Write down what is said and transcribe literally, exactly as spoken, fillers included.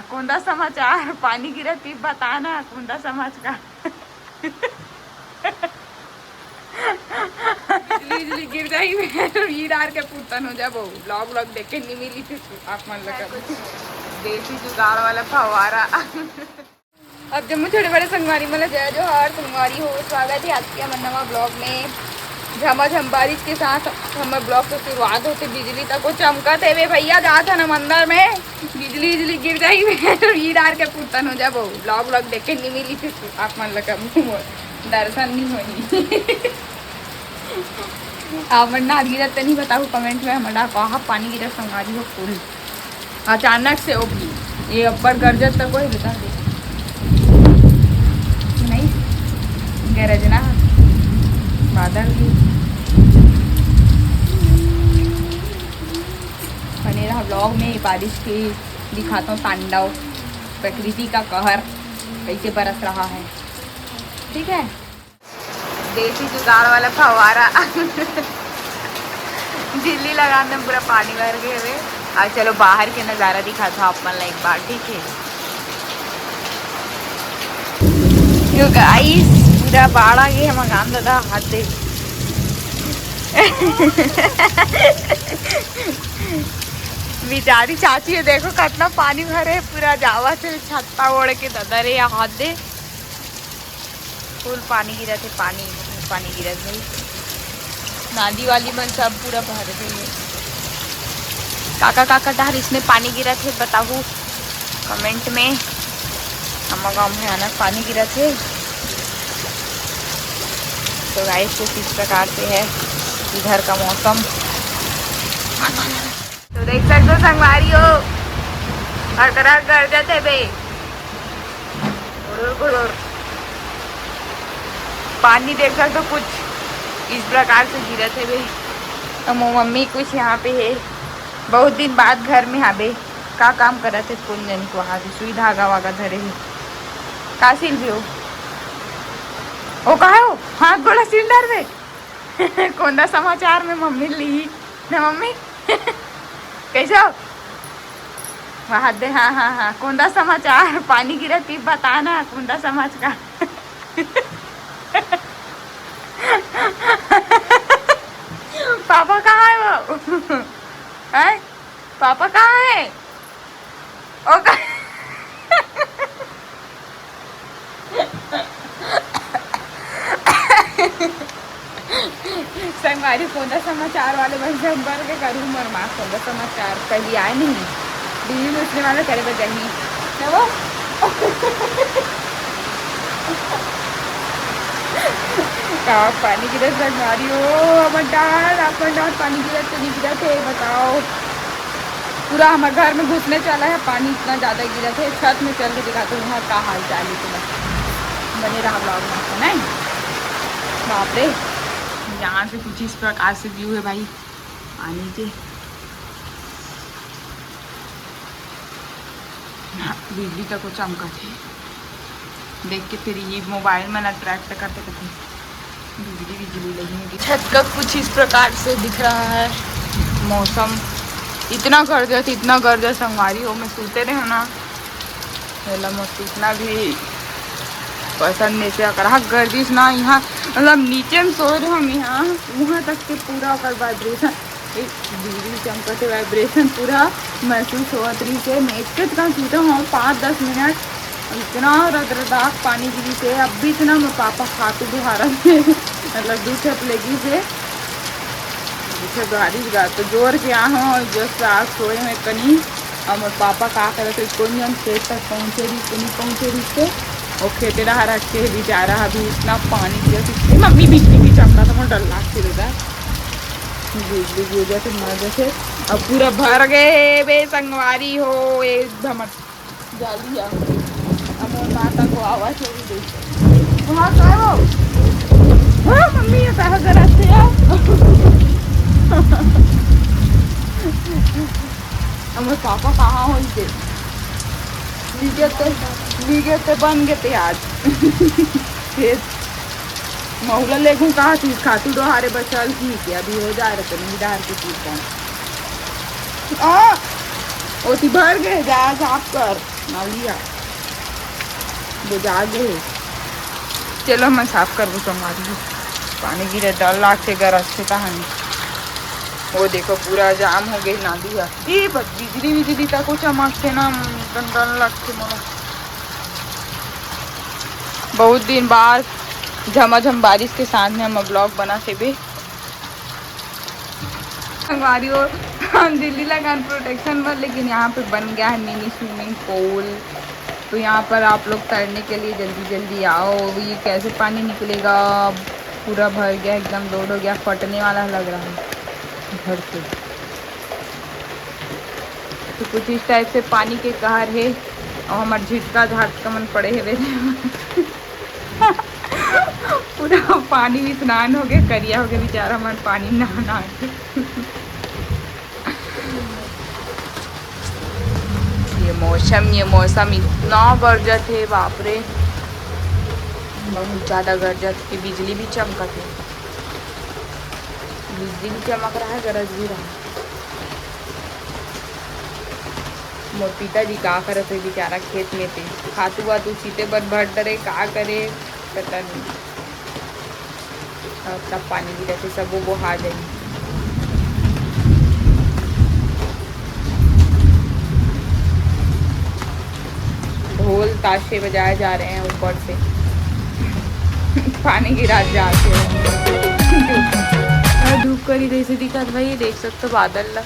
कोंदा समाचार, पानी गिरत ही बता ना, कोंदा समाचार। बिजली, बिजली गिर जाही, ईर आर के पुरतन हो जाबो। Vlog, vlog देखे नहीं मिली फिर आप मन लगा। देसी जुगाड़ वाला फव्वारा। अब जम्मो छोटे बड़े संगवारी मन ल जय जोहार। संगवारी हो, स्वागत है आपके हमर नवा vlog में। झमाझम बारिश के साथ हमर vlog के शुरुआत होथे। बिजली तक को चमकत हेवे भैया, जात हन हम अंदर में। बिजली, बिजली गिर जाही, ईर आर के पुरतन हो जाबो। Vlog, vlog देखे नहीं मिली फिर आप मन लगा, दर्शन नहीं होही। आप मन ना गिरत ते नहीं बताहू comment में, हमर डहर कहाँ पानी गिरत संगवारी हो, full अचानक से। ओ भी, ये अब्बड़ गरजत तक कोई बता दे नहीं, गरजना, बादल भी। बने रहा vlog में, बारिश के दिखाता हूँ तांडव, प्रकृति का कहर कैसे बरस रहा है। ठीक है, देसी जुगाड़ वाला फव्वारा। झिल्ली लगान में पूरा पानी भर गए हुए। और चलो, बाहर के नजारा दिखाता हूँ आप मन ला एक बार, ठीक है? तो गाइस, पूरा बाढ़ आ गया है मकान दादा, हाथ दे। बेचारी चाची है, देखो कितना पानी भरे है, पूरा जावा से छत्ता ओढ़ के दादा रे, हाथ दे। Full पानी गिरत हे, पानी, पानी गिरत हे। नाली वाली मन सब पूरा भर गए। काका, काका डहर इसने पानी गिरत हे, बताहू comment में। हमर गाँव में भयानक पानी गिरत हे। तो गाइस, कुछ इस प्रकार से है इधर का मौसम। तो देख सकते हो संगवारी हो, हर तरह गरजत हे बे। गुड़ुर, गुड़ुर। पानी देख सकते हो, कुछ इस प्रकार से गिरत हे बे। अब मोर मम्मी कुछ यहाँ पे है, बहुत दिन बाद घर में आबे। का काम करत हे, कोन जनी को हाथ सुई धागा वागा धरे हे। का सिल भी हो? ओ का हो? हाथ गोला सिल डर बे। कोंदा समाचार में मम्मी ली ना मम्मी। कैसे हो? वहाँ दे, हाँ, हाँ, हाँ, कोंदा समाचार, पानी गिरत ही बता ना, कोंदा समाचार। पापा कहाँ है वो? हैं? पापा कहाँ है? ओ का-, संगवारी, कोंदा समाचार वाले मन से हम बर के करू, मोर माँ कोंदा समाचार कभी आए नहीं। बीवी में उसने वाला करे बजाई नहीं। ना वो? का पानी गिरत संगवारी हो, अपन डाल, अपन डाल पानी गिरत तो नहीं गिरत है, बताओ। पूरा हमारे घर में घुसने चला है, पानी इतना ज्यादा गिरत है। छत में चल के दिखाते हैं वहाँ का हाल चाल है पूरा। बने रहा vlog में, नहीं? बाप रे, यहाँ से कुछ इस प्रकार से view है भाई, पानी के। बिजली तक वो चमकत हे। देख के फिर ये मोबाइल मन attract करते करते बिजली, बिजली लगी होगी। छत का कुछ इस प्रकार से दिख रहा है मौसम। इतना गरजत, इतना गरजत संगवारी हो, मैं सूते रहे ना, मतलब मोर सूतना भी पसंद नहीं से अगर, हाँ, गर्जिश ना यहाँ, मतलब नीचे में सो रहे हम यहाँ, वहाँ तक के पूरा ओकर vibration, ए, बिजली चमकत हे, vibration पूरा महसूस होवत रहिस हे। मैं एके ठन सूते हूँ, पाँच दस मिनट, इतना रदरदाक पानी गिरिस हे। अब भी इतना मोर पापा खातू डोहारत हे, मतलब दू ठेप लेगिस हे, दू ठेप डोहारिस गा, तो जोर के आ हूँ, जस आ सोए हूँ कनी। अब मोर पापा का करत हे, कोन जन खेत तक पहुँचे रहिस, कोनी पहुँचे रहिस हे, वो खेते डहार अटके हे बेचारा। अभी इतना पानी गिरत हे, मम्मी बिजली भी चमका था, मोर डर लागथे दादा। बिजली गिर जाथे, मर जाथे। अब पूरा भर गए हे बे संगवारी हो, एकदम जाली आ। अब मोर माता को आवाज हो गई। वहाँ का हो? हाँ, मम्मी, ये कहाँ गलत थे यार? अब मोर पापा कहाँ हो इसे? लीगे ते, लीगे ते बन गए थे आज। फिर महुला लेगू कहा थी, खातू डोहारे बचल ठीक है, अभी हो जा रहे तो नहीं डार के पीता। आ, ओती भर गए, जा साफ कर। नाली आ, बुझा गे हे। चलो, मैं साफ करबो संगवारी हो। पानी गिरे, डर लागथे गरजथे तहन। वो देखो, पूरा जाम हो गे नाली ह। ए, बस बिजली, बिजली तको चमकथे ना, डर, डर लागथे मोला। बहुत दिन बाद झमाझम बारिश के साथ में हम vlog बना सेबे। संगवारी हो, हम दिल्ली ला गन प्रोटेक्शन बर, लेकिन यहाँ पे बन गया है मिनी स्विमिंग पूल। तो यहाँ पर आप लोग तैरने के लिए जल्दी जल्दी आओ। ये कैसे पानी निकलेगा, पूरा भर गया, एकदम लोड हो गया, फटने वाला लग रहा है घर से। तो कुछ इस टाइप से पानी के कहर है। और हमार झिटका झाटका मन पड़े हुए। पूरा पानी में स्नान हो गया, करिया हो गया बेचारा मन पानी नहा नहा के। ये मौसम, ये मौसम इतना गरजत है, बाप रे, बहुत ज्यादा गरजत है। बिजली भी चमकत है, बिजली भी चमक रहा है, गरज भी रहा है। मोर पिताजी का करत हे बेचारा खेत में, ते खातू वातू छीते बर भर डरे, का करे, पता नहीं। और तब पानी गिरत हे, सब वो बोहा जाए। ढोल ताशे बजाए जा रहे हैं ऊपर से। पानी गिरा जाते हैं। और धूप करी जैसे दिखत भाई, देख सकते हो बादल ला।